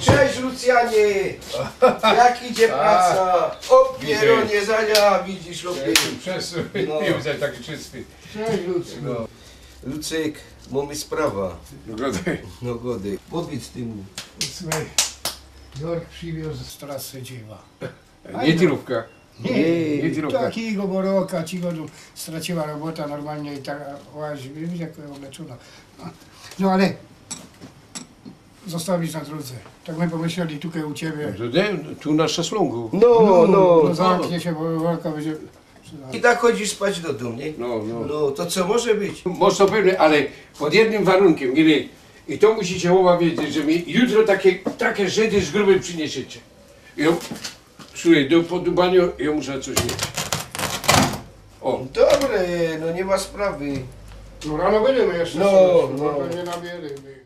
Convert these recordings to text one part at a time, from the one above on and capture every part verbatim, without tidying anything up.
Cześć, Lucjanie! Jak idzie praca? O pierōnie, za ja, widzisz, o pierōnie. Przesuń, no. Nie widzę taki czysty. Cześć, Lucjanie. No. Lucyk, mōmy sprawa. No godej. No godej. Podwiedz ty mu. Słuchaj, Jork przywiōz z trasy dzieła. Nie tirówka. Nie, nie, nie, tirówka. Takigo boroka, ci go tu straciła robota normalnie i tak łazi, widzisz, jak obleczōno. No ale zostawić na drodze. Tak my pomyśleli, tukej u ciebie. Że nie, tu na szaslōngu. No, no. No, zamknie się, bo worka będzie. I tak chodzisz spać do dōmu, nie? No, no. No, to co może być? Może pewnie, ale pod jednym warunkiem, nie? I to musicie ôba wiedzieć, że mi jutro takie, takie Żydy z gruby przyniesiecie. Jo, słuchaj, do podubaniu jo muszę coś mieć. O. Dobre, no nie ma sprawy. No rano będziemy jeszcze. No, no. Nie nabierzemy.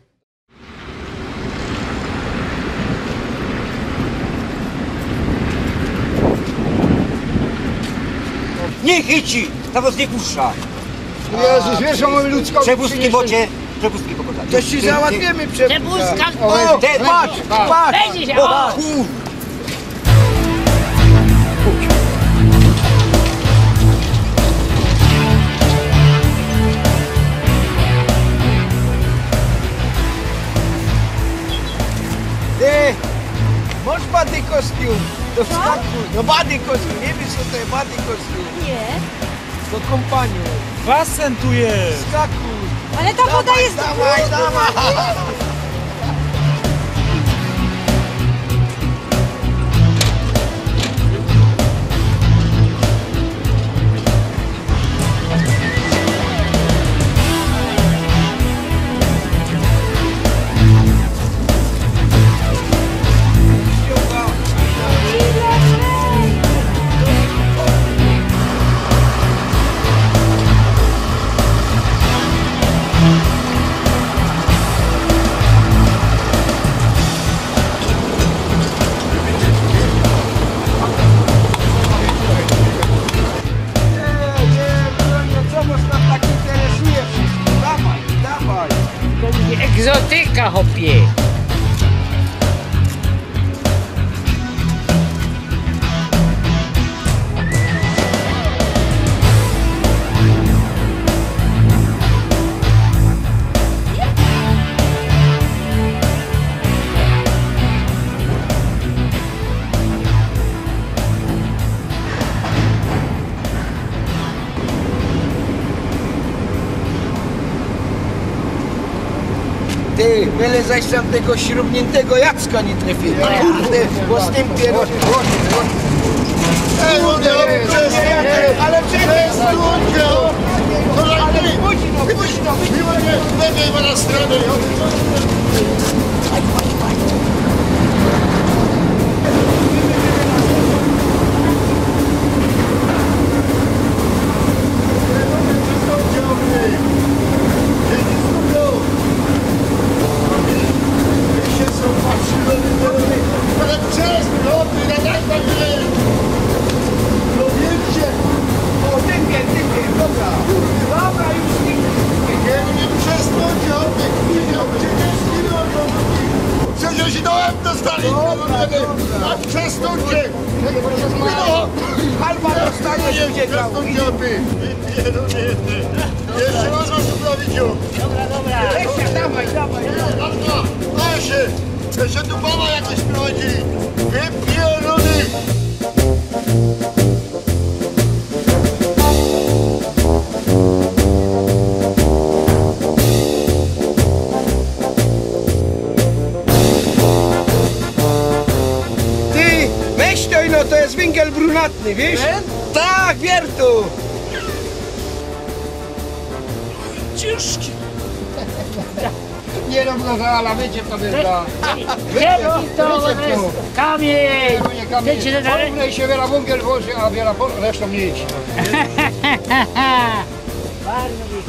Nie chyci! Ta was nie puszcza! Jezus, wiesz, że mamy ludzką... Przepustki bocie, przepustki pogoda. To ci załatwimy przepustkę. Przepustka. O, te, patrz, patrz! Weź się, o, o. Kur... Ty, masz bady kostium? To wskakuj. No bady kostium, nie wiesz co to jest bady kostium? Nie. Do kōmpaniu. Basen tu jest! Wskakuj! Ale ta woda jest... Dawaj, dawaj, dawaj! Nie, nie, nie, co was tam tak interesuje wszystko? Dawaj, dawaj. To egzotyka, chopie. Ty, byle zaś tam tego śrubniętego Jacka nie trefili. Kurde, bo z tym pier... Ej, no, no, ale przecież... Przestuńcie! Ale późno, późno, późno. Lepiej pana strony, jo. Ale przez, no, ty, no, daj pan, no, wiecie. O, tym, tym, tym, dobra. Dobra, już, tym, tym, tym. Nie, nie, przez to, gdzie on, ty, chwilę, przecież chwilę, on to mówi. Przecież i do łeb dostali, dobra, dobra. A przez to, gdzie? No. Alba dostanie, nie, gdzie przez to, gdzie, ty. Nie, no, nie, nie. Jeszcze raz was poprawić, jo. Dobra, dobra. Leszek, dawaj, dawaj, dawaj. Dobra, dawaj się. Jeszcze tu baba jakieś prowadzi. Wypierdolony. Ty, weź to ino, to jest węgiel brunatny, wiesz? Ten? Tak, wiertu. Ciężki. Nie rōb go za, ale wycie to wyda. Wycie to, to jest kamień. Kamień. Ty ci... Porównaj się, wiele węgiel włoży, a wiele po-, resztą mniej. Bardzo mi...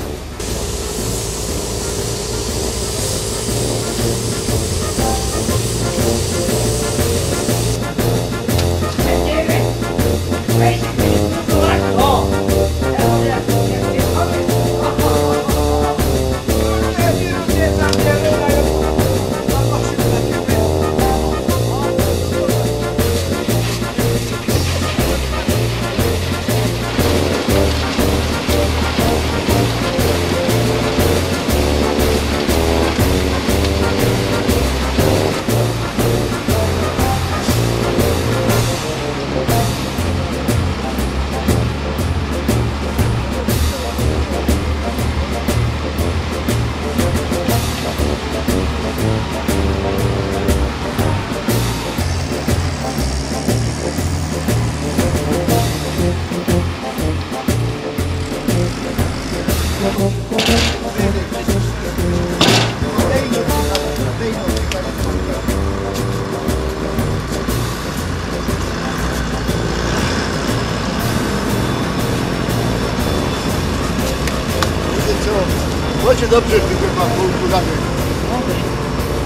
Czy dobrze, że ty chyba był udany?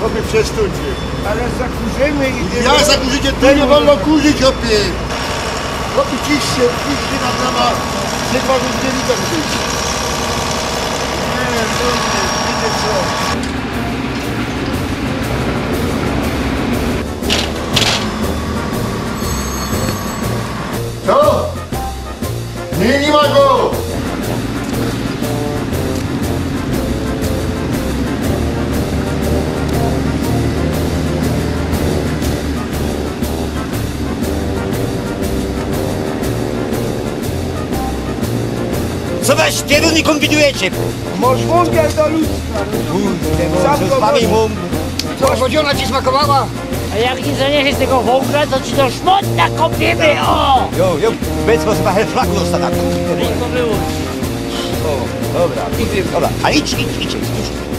Chłopie, przestańcie. Ale zakurzymy i... Ja zakurzycie, tu nie wolno kurzyć, chłopie. Chłopie, ciszcie, ciszcie na prawa. Nie wolno w widzach być. Nie, nie, nie, nie, co? Co? Nie, nie ma go! Co wy, pieruny, kombinujecie? Może wągiel do ludzka. Kurde, no, co z wami mam? Co, wodziana ci smakowała? A jak nie zaniesiesz tego wągla, to ci do szmot nakopimy, o! Jo, jo, bez was machę flak dostana. To było. O, dobra. Dobra, a idź, idź, idź, idź.